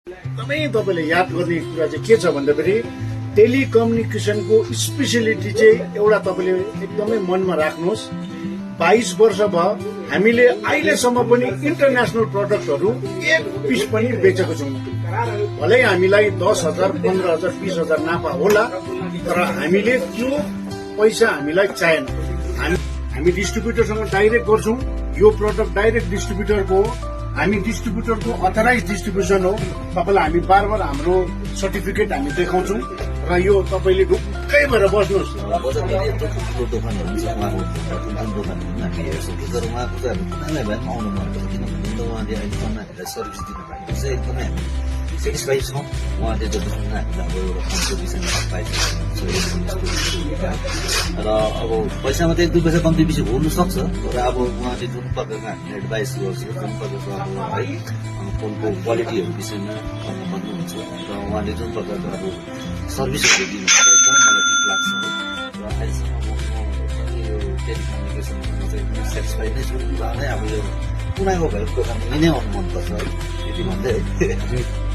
एकदमै तपाईँले याद गर्ने कुरा चाहिँ के छ भन्दाखेरि टेलिकम्युनिकेसनको स्पेसिलिटी चाहिँ एउटा तपाईँले एकदमै मनमा राख्नुहोस्। 22 वर्ष भयो हामीले अहिलेसम्म पनि इन्टरनेसनल प्रडक्टहरू एक पिस पनि बेचेको छौँ। भलै हामीलाई 10,000, 15,000, 20,000 नाफा होला, तर हामीले त्यो पैसा हामीलाई चाहिएन। हामी डिस्ट्रिब्युटरसँग डाइरेक्ट गर्छौँ। यो प्रडक्ट डाइरेक्ट डिस्ट्रिब्युटरको हो। हामी डिस्ट्रिब्युटरको अथराइज डिस्ट्रिब्युसन हो। तपाईँलाई हामी बार हाम्रो सर्टिफिकेट हामी देखाउँछौँ र यो तपाईँले ढुक्कै भएर बस्नुहोस्। ठुलो दोकानहरू छ, उहाँको ठुल्ठुलो दोकानहरू हामी हेर्छौँ, तर उहाँको चाहिँ हामी कुनै भए पनि आउनु मन पर्छ। किनभने उहाँले अहिलेसम्म हामीलाई सर्भिस दिनु भएको चाहिँ एकदमै हामी सेटिस्फाइड छौँ। उहाँले जतिसम्म हामीलाई अब एउटा कन्ट्रिब्युसन पाइसकेको र अब पैसा मात्रै 1-2 पैसा कम्ती बेसी हुनु सक्छ, तर अब उहाँले जुन प्रकारको हामीले एडभाइस गर्छ, जुन प्रकारको अब है फोनको क्वालिटीहरू विषयमा भन्नुहुन्छ र उहाँले जुन प्रकारको अब सर्भिसहरू दिनुहुन्छ एकदम मलाई ठिक लाग्छ। र अहिलेसम्म म यो टेलिकम्युनिकेसनमा चाहिँ एकदमै सेटिस्फाइड नै छु। र नै अब यो कुनाको भएको दोकानमा नै आउनु मनपर्छ है, यति भन्दै है।